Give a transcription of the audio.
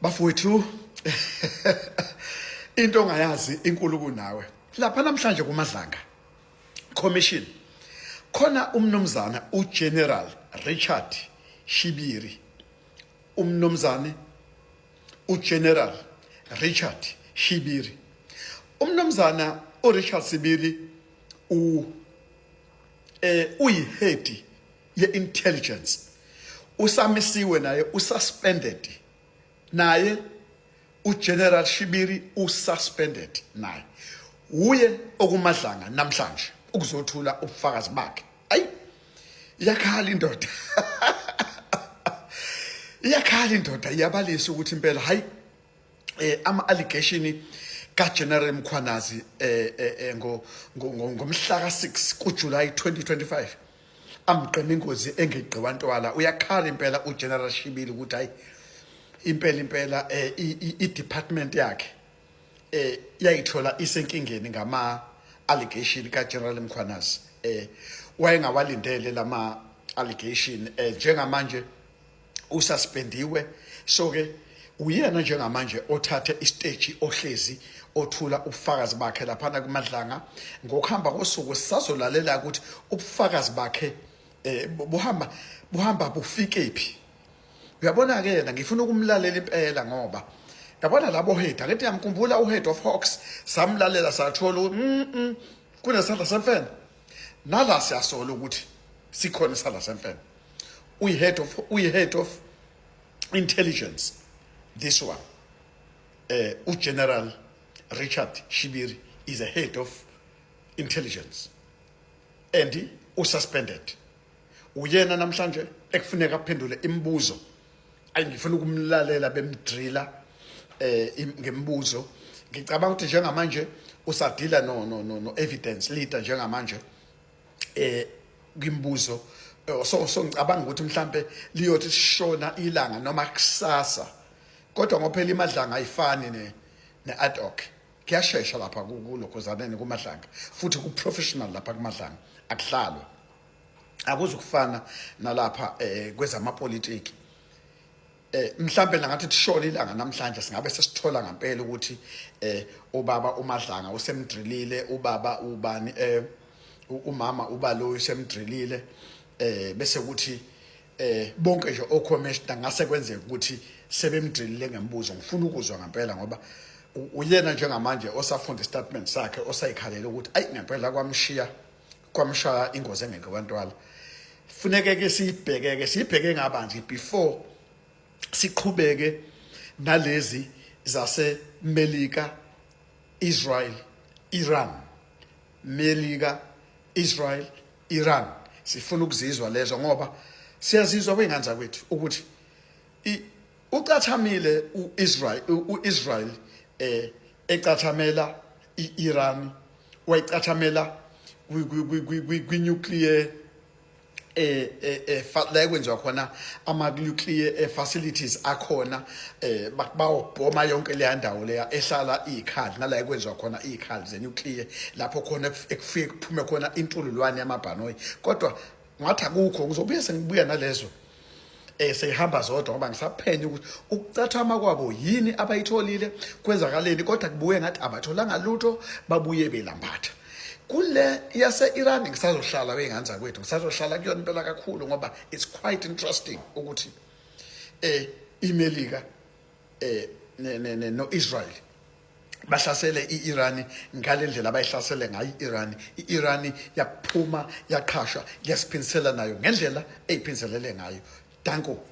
Bafowethu, into ongayazi inkulu kunawe. Lapha namhlanje kuMadlanga Commission khona umnumzana uGeneral Richard Shibiri, umnumzane uGeneral Richard Shibiri. Umnumzana uRichard Shibiri u uyihead ye-intelligence, usamisiwe naye, ususpended naye. UGeneral Shibiri ususpended naye, uye okuMadlanga namhlanje ukuzothula ubufakazi bakhe. Ayi, iyakhala indoda, iyakhala indoda, iyabalisa ukuthi impela hayi, ama allegation ka General Mkhwanazi ngo ngomhla ka 6 kuJuly 2025 amgqema ingozi engeqiwa ntwala. Uyakhala impela uGeneral Shibili ukuthi hayi, impela impela i department yakhe yayithola isenkingeni ngama allegation ka General Mkhwanazi. Wayengawalindele lama allegation. Njengamanje ususpendiwe, so ke uyena njengamanje othathe istage, ohlezi othula ubufakazi bakhe laphana kuMadlanga. Ngokuhamba kosuku sisazolalela ukuthi ubufakazi bakhe buhamba bufike phi. Uyabona ke, yena ngifuna ukumlalela impela, ngoba yabona labo head, angithi yamkhumbula uhead of Hawks, samlalela sathola ukuthi kunesandla semfene nala. Siyasola ukuthi sikhona isandla semfene. Uyi-head of intelligence this one. UGeneral Richard Shibiri is a head of intelligence and ususpended. Uyena namhlanje ekufuneka aphendule imibuzo. Ayi, ngifuna ukumlalela bemdrilla ngemibuzo. Ngicabanga ukuthi njengamanje usadila no evidence leader njengamanje kwimibuzo. So ngicabanga ukuthi mhlambe liyothi sishona ilanga noma kusasa, kodwa ngophela iMadlanga ayifani ne ad hoc, kuyashesha lapha kulokhuzaneni kuMadlanga, futhi ku professional lapha kuMadlanga, akuhlalwa, akuzukufana nalapha kwezamapolitiki. Mhlambe nangathi tishona ilanga namhlanje singabe sesithola ngempela ukuthi ubaba uMadlanga usemdrilile ubaba ubani, umama uBaloyi usemdrilile, bese kuthi bonke nje ocommissioner ngase kwenzeka ukuthi sebemdrilile ngembuzo. Ngifuna ukuzwa ngempela, ngoba uyena njengamanje osafunda istatement sakhe, osayikhalela ukuthi ayi, ngempela kwamshiya, kwamshaya ingozi engeke bantwala. Funeke ke siyibheke, ke siyibheke ngabanzi before siqhubeke nalezi zase Melika, Israel, Iran. Melika, Israel, Iran, sifuna ukuzizwa lezo, ngoba siyazizwa kwengane zakwethu ukuthi ucathamile uIsrael, uIsrael ecathamela iIran, wayicathamela kwi nuclear la kwenziwa khona ama nuclear facilities akhona, bawobhoma yonke leya ndawo leya ehlala izikhali nala kwenziwa khona izikhali ze nuclear, lapho khona ekufike kuphume khona intululwane yamabhanoyi. Kodwa ngathi akukho, ngizobuye sengibuya nalezo seyihamba zodwa, ngoba ngisaphenya ukuthi ukucathama kwabo yini abayitholile, kwenzakaleni. Kodwa kubuye ngathi abatholanga lutho, babuye belambatha kule yase-Iran. Ngisazohlala bey'ngane zakwethu, ngisazohlala kuyona impela kakhulu, ngoba it's quite interesting ukuthi iMelika no-Israel bahlasele i-Iran ngale ndlela abayihlasele ngayo i-Iran. I-Iran yaphuma yaqhasha, yasiphindisela nayo ngendlela eyiphindiselele ngayo. Danko.